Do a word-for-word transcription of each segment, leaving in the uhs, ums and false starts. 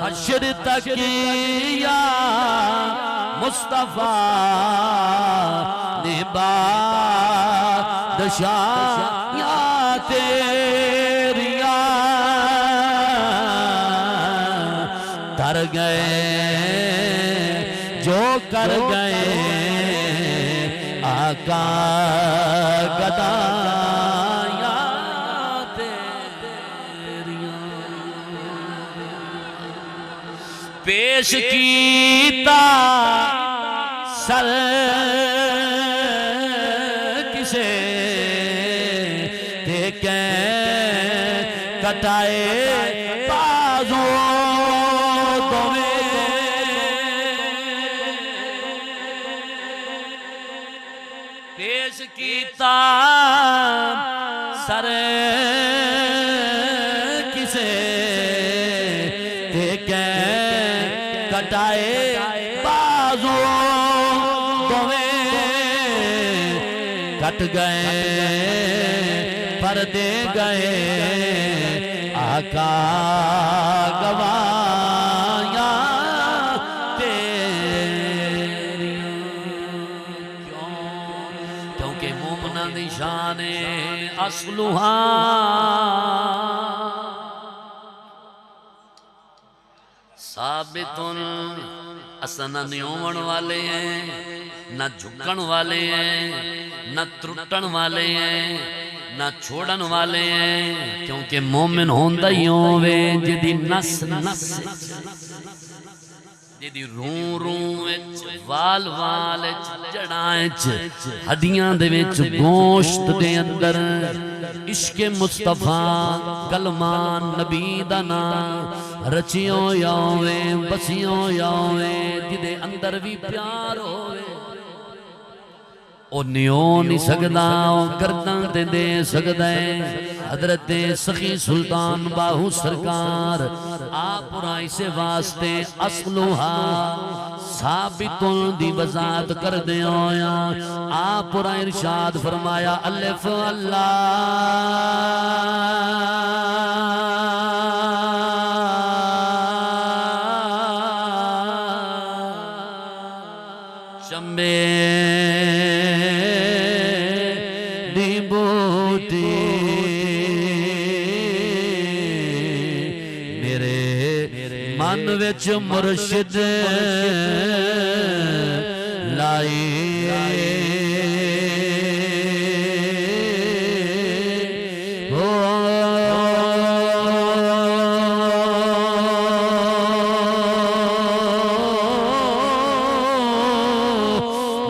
عرش تکیا مصطفیٰ نے بادشاہیاں تیریاں، کر گئے جو کر گئے آقا، گدایاں تیریاں۔ پیش کیتا سر کسے تے کہیں کٹائے بازو دوویں۔ پیش کیتا سر کسے تے کہیں کٹائے بازو دوویں، کٹ گئے پر دے گئے آقا گواہیاں تیریاں۔ کیوں؟ کیونکہ مومناں دی شان اصلھا ثابت۔ اساں نہ نیوون والے ہیں، نہ جھکن والے ہیں، نہ ترٹن والے ہیں، نہ چھوڑن والے ہیں، کیونکہ مومن ہوندا ہی اوویں جیندی نس نس، جیندی روں روں وچ، وال وال وچ، جڑاں وچ، ہڈیاں دے وچ، گوشت دے اندر عشق مصطفیٰ، کلمہ نبی دا ناں رچیا ہویا ہووے، بسیا ہویا ہووے، جیندے اندر وی پیار ہووے۔ او نیو نی سڳدا، او گردن تے ݙے سڳدا ہے۔ حضرت سخی سلطان باہو سرکار آپ ہوراں اسے واسطے اصلھا ثابت دی وضاحت کردے ہویاں آپ ہوراں ارشاد فرمایا، الف اللہ شمبے دی بوٹی میرے من وچ مرشد لائی۔ ہو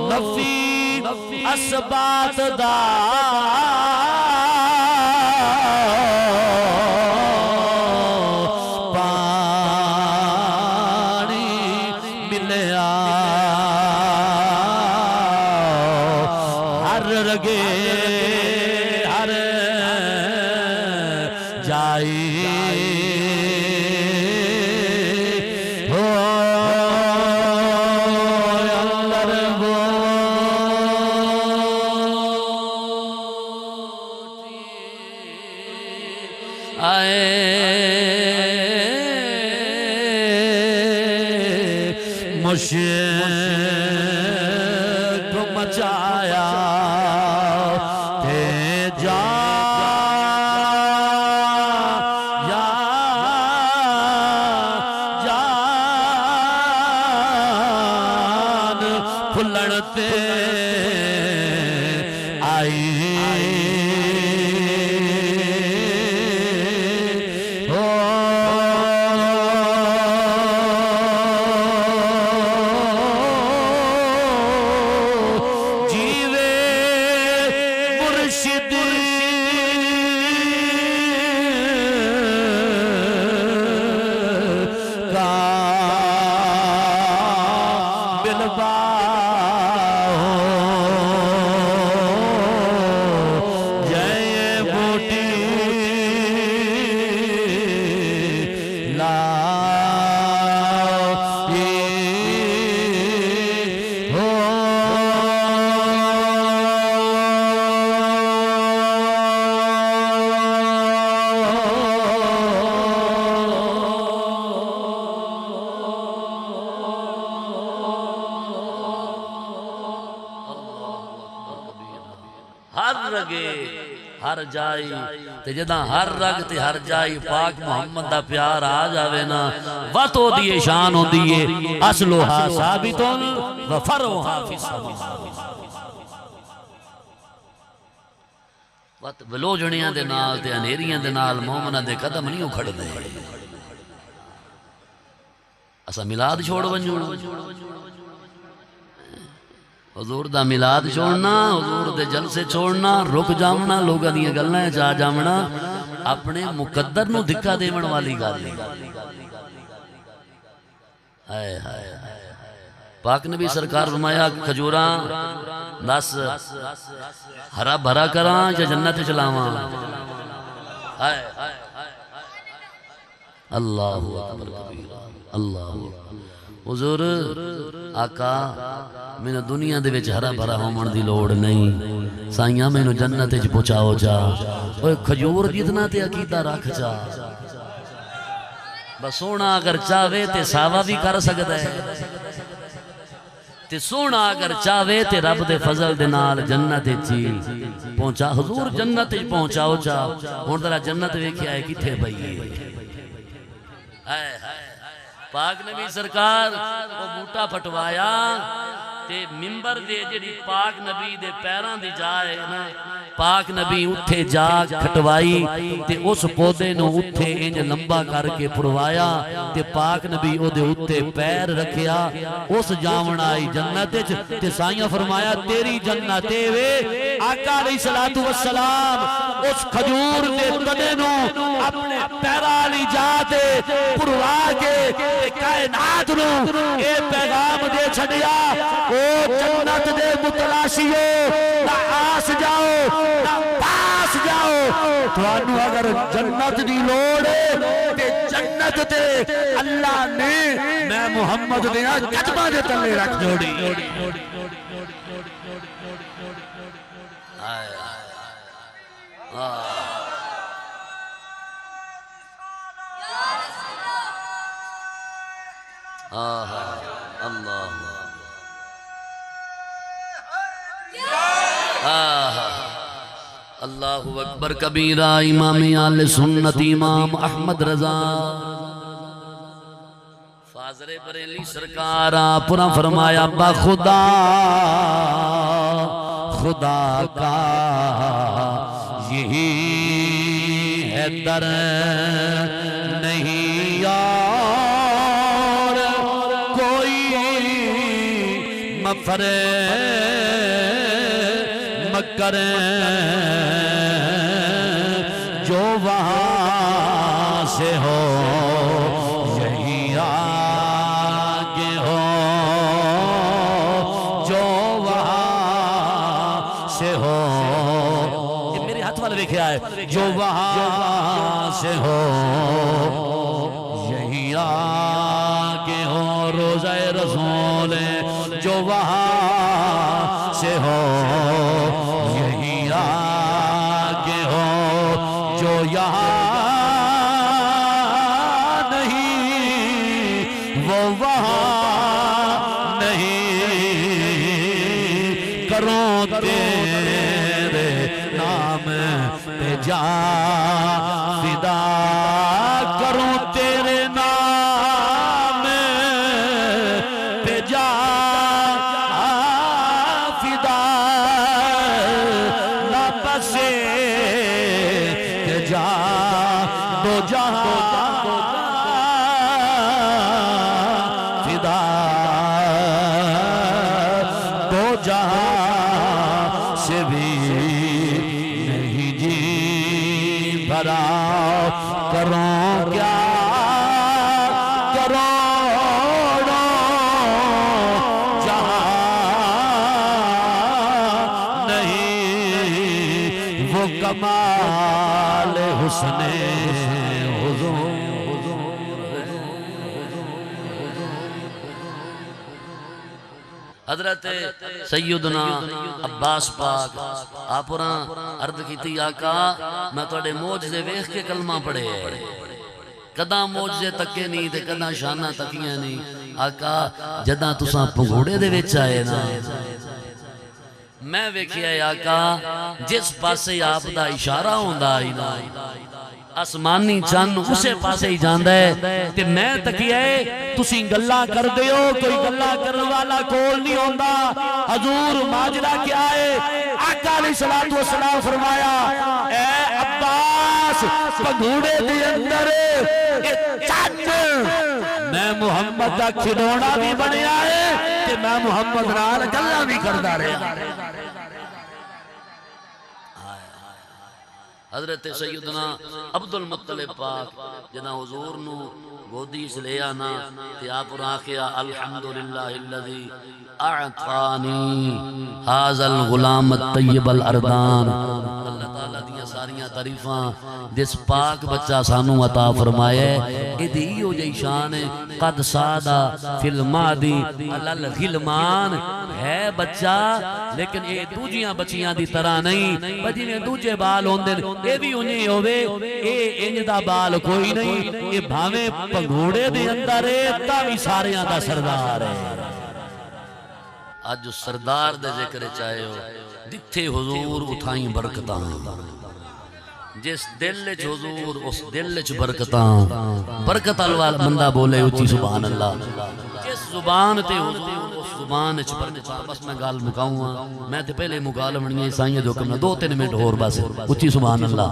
نفی اثبات دا پاݨی ملیا، ہر رڳے ہر جائی ہو اندر بوٹی آئے۔ مشک مچایا تے جا، یا جان پھلݨ تے آئی۔ ہو جیوے مرشد کامل باہو رگے ہر جائی، تے جداں ہر رگ تے ہر جائی پاک محمد دا پیار آ جاوے نا، وت او دی شان ہوندی ہے۔ اصلھا ثابت و فرعھا فی السماء۔ وت ولوجھڑیاں دے نال تے انھیریاں دے نال مومناں دے قدم نہیں اکھڑدے۔ اساں میلاد چھوڑ ونڄوں؟ حضور دا میلاد چھوڑنا، حضور دے جلسے چھوڑنا، رک جاونا، لوگاں دیاں گلاں اچ آ جاونا، اپݨے مقدر نوں دھکا ݙیوݨ والی ڳالھ ہے۔ ہائے ہائے ہائے۔ پاک نبی سرکار فرمایا، کھجوراں دس، ہرا بھرا کراں یا جنت اچ لاواں؟ ہائے ہائے ہائے۔ اللہ اکبر کبیرا، اللہ اکبر۔ حضور، آقا، مینوں دنیا دے وچ ہرا بھرا ہووݨ دی لوڑ نہیں، سائیاں مینوں جنت وچ پہنچاؤ چا۔ اوئے کھجور جتنا تے عقیدہ رکھ چا۔ بس سوہݨا اگر چاہوے تے ساوا وی کر سڳدا ہے۔ تے سوہݨا اگر چاہوے تے رب دے فضل دے نال جنت اچ ہی پہنچا۔ حضور جنت اچ پہنچاؤ چا۔ ہݨ ذرا جنت ویکھیا ہے کتھے پئی ہے۔ ہائے ہائے۔ پاک نبی سرکار او بوٹا پھٹوایا تے ممبر دے جڑی پاک نبی دے پیراں دی جا ہے نا، پاک نبی اتھے جا کھٹوائی تے اس پودے نوں اتھے انج لمبا کر کے پروایا تے پاک نبی او دے اتے پیر رکھیا۔ اس جاوݨ آئی جنت اچ تے سائیاں فرمایا، تیری جنت اے وے۔ آقا علیہ الصلوۃ والسلام اس کھجور دے تنے نوں اپݨے پیراں آلی جا تے پروا کے تے کائنات نوں اے پیغام ݙے چھݙیا، او جنت دے متلاشیو، نہ آس جاؤ، نہ پاس جاؤ۔ تہانوں اگر جنت دی لوڑ ہے تے جنت تے اللہ نے میں محمد دیاں قدماں دے تلے رکھ چھوڑی۔ ہائے۔ آہ۔ آہ۔ اللہ۔ آہ۔ اللہ اکبر کبیرا۔ امام اہل سنت امام احمد رضا فاضل بریلی سرکار آپ نے فرمایا، بخدا خدا کا یہی ہے در، نہیں اور کوئی مفر مکر، جو وہاں سے ہو، یہی آگے ہو، جو وہاں سے ہو۔ یہ میرے ہاتھ والے دیکھے آئے۔ جو وہاں سے ہو، یہی آگے ہو۔ روضہ رسول جو وہاں سے ہو، یہی آگے ہو، جو یہاں نہیں، وہ وہاں نہیں۔ کروں تیرے نام پہ جاں فدا، کروں تیرے نام پہ جاں فدا، نہ بسے کہ جاں دو جہاں فدا، دو جہاں سے بھی نہیں جی بھرا۔ کروں کیا کروڑوں جہاں نہیں، وہ کمال حسن حضور۔ حضرت سیدنا عباس پاک آپ ہوراں عرض کیتی، آقا، میں تہاݙے معجزے ویکھ کے کلمہ پڑھے ہے، کداں معجزے تکے نہیں تے کداں شاناں تکیاں نہیں۔ آقا، جداں تساں پنگھوڑے دے وچ آئے نا، میں ویکھیا ہے آقا، جس پاسے آپ دا اشارہ ہوندا آئی نا، آسمانی چن اسے پاسے ہی جاندا ہے۔ تے میں تکیا ہے، تسیں گلاں کردے ہو، کوئی گلاں کرن والا کول نہیں ہوندا۔ حضور، ماجرا کیا ہے؟ آقا علیہ الصلوۃ والسلام فرمایا، اے عباس، پنگھوڑے دے اندر اے چن میں محمد دا کھلونا بھی بنیا ہے تے میں محمد نال گلاں بھی کردا رہیا۔ حضرت سیدنا عبد المطلب پاک جداں حضور نو گودی اچ لے آنا تے آپ ہوراں آکھیا، الحمدللہ الذی اعطانی ھذا الغلام الطیب العرضان۔ اللہ تعالیٰ دیاں ساریاں تعریفاں، جس پاک بچہ سانوں عطا فرمایا ہے، ایدی ایہو جئی شان ہے۔ قد ساد فی المہد علی الغلمان، ہے بچہ لیکن اے دوجیاں بچیاں دی طرح نہیں، بس جیویں دوجے بال ہوندن، اے وی اونجے ہی ہووے۔ اے انج دا بال کوئی نہیں، اے بھاویں پنگھوڑے دے اندر اے تاں وی ساریاں دا سردار ہے۔ اج سردار دے ذکر اچ آئے ہو، جتھے حضور اتھائیں برکتاں۔ جس دل اچ حضور، اس دل اچ برکتاں۔ برکت آلا بندہ بولے اچی سبحان اللہ۔ جس زبان تے حضور، اس زبان اچ برکتاں۔ بس میں گالھ مکاؤں ہاں، میں تے پہلے مکا لونی ہے، سائیں دے حکم نال دو تین منٹ ہور بس۔ اچی سبحان اللہ۔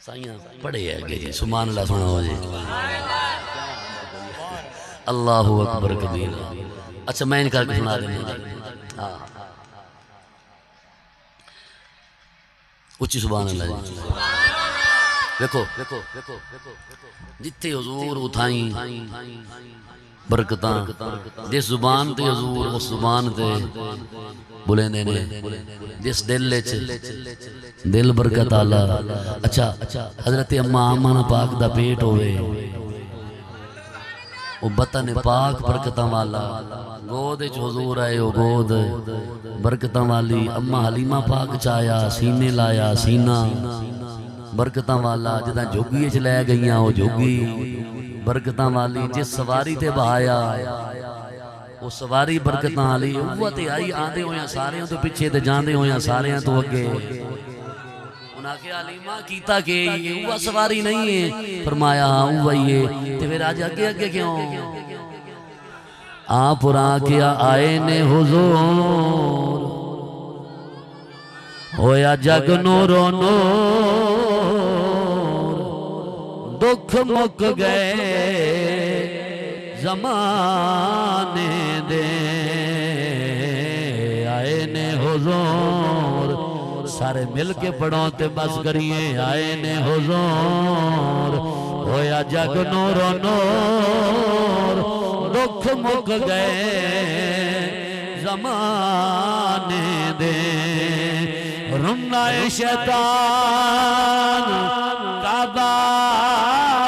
سائیاں پڑھے اگے جی، سبحان اللہ سناؤ جی۔ اللہ اکبر کبیرا۔ اچھا میں ان کر کے سنا دینا۔ ہاں۔ اچی سبحان اللہ جی۔ دیکھو، جتھے حضور اتھائیں برکتاں۔ جس زبان تے حضور، اس زبان تے بولیندے نے۔ جس دل اچ، دل برکت آلا۔ اچھا، حضرت اماں آمنہ پاک دا پیٹ ہووے، او بطن پاک برکتاں والا۔ گود اچ حضور آئے، او گود برکتاں والی۔ اماں حلیمہ پاک چایا، سینے لایا، سینہ برکتاں والا۔ جداں جھگی اچ لے گئیاں، او جھگی برکتاں والی۔ جس سواری تے بہایا، او سواری برکتاں آلی۔ اوہ تے آئی آندے ہویاں ساریاں توں پچھے تے جاندے ہویاں ساریاں توں اگے۔ انہاں آکھیا، حلیمہ کیتا کے؟ اوہ سواری نہیں ہے؟ فرمایا، ہاں، اوہ ہی ہے۔ تے پھر اج اگے اگے کیوں؟ آپ ہوراں آکھیا، آئے نے حضور۔ ہویا جگ نورو نور، دکھ مک گئے زمانے دے۔ آئے نے حضور، سارے مل کے پڑھو تے بس کریے۔ آئے نے حضور، ہویا جگ نورو نور، دکھ مک گئے زمانے دے۔ رنا اے شیطان کعبہ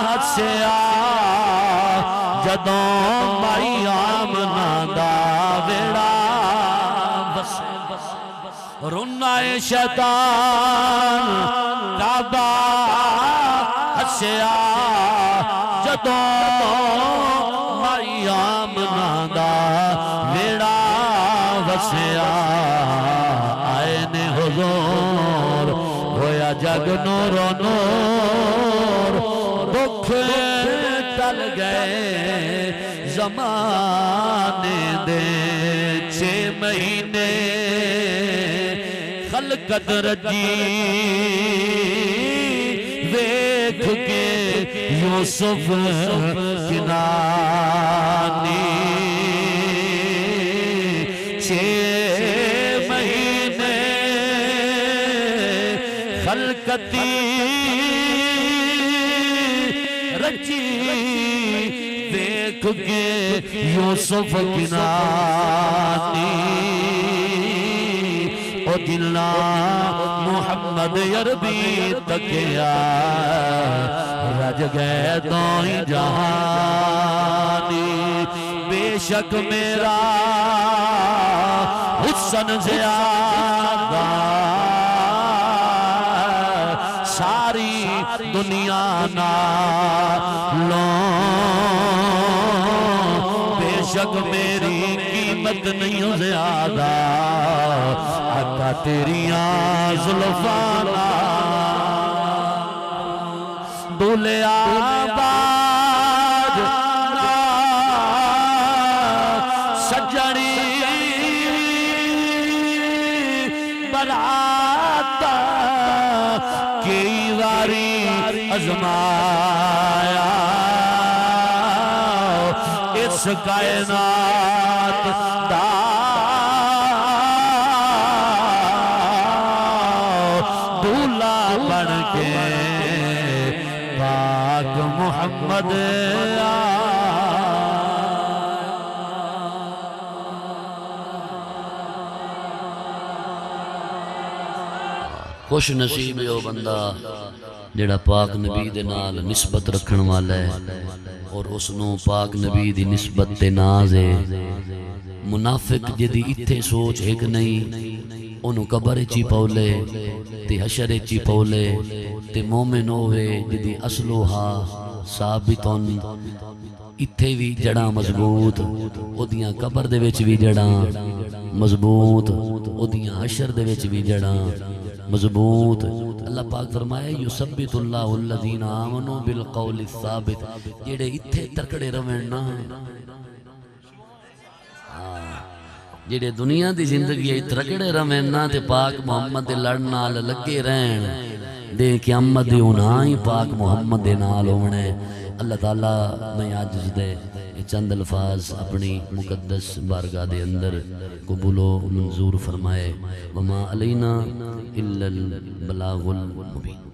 ہسیا، جدوں مائی آمنہ دا ویڑا وسیا۔ رنا اے شیطان کعبہ ہسیا، جدوں مائی آمنہ دا ویڑا وسیا۔ آئے نے حضور، ہویا جگ نورو نور، دکھ ٹل گئے زمانے دے۔ چھ مہینے خلقت رڄی، ویکھ کے یوسف کنعانی۔ چھ مہینے خلقتی رڄی، ویکھ کے یوسف کنعانی۔ او جلاں محمد عربی تکیا، رڄ گئے دوئیں جہانی۔ بے شک میرا حسن زیادہ ساری دنیا نالوں، بے شک میری قیمت نہیں زیادہ، آقا تیریاں زلفاں نال۔ دولے آباد نال سڄݨی برات کئی واری ازمایا، اس کائنات دا دولا بݨ کے پاک محمد آ۔ خوش نصیب ہے او بندہ جیڑھا پاک نبی دے نال نسبت رکھݨ والا ہے اور اس نوں پاک نبی دی نسبت تے ناز ہے۔ منافق جیندی اتھے سوچ ہک نئیں، اونوں قبر اچ ہی پولے تے حشر اچ ہی پولے، تے مومن اوہے جیندی اصلوہا ثابت ہن۔ اتھے وی جڑاں مضبوط، اودیاں قبر دے وچ وی جڑاں مضبوط، اودیاں حشر دے وچ وی جڑاں مضبوط۔ اللہ پاک فرمائے، یثبت اللہ الذین آمنوا بالقول الثابت، جیڑھے اتھے تکڑے رہون نا، ہاں، جیڑھے دنیا دی زندگی اچ ترکڑے رہون نا تے پاک محمد دے لڑ نال لگے رہن، ݙینھ قیامت دے انہاں ہی پاک محمد دے نال ہووݨے۔ اللہ تعالیٰ میں عاجز دے اے چند الفاظ اپݨی مقدس بارگاہ دے اندر قبول و منظور فرمائے۔ وما علینا الا البلاغ المبین۔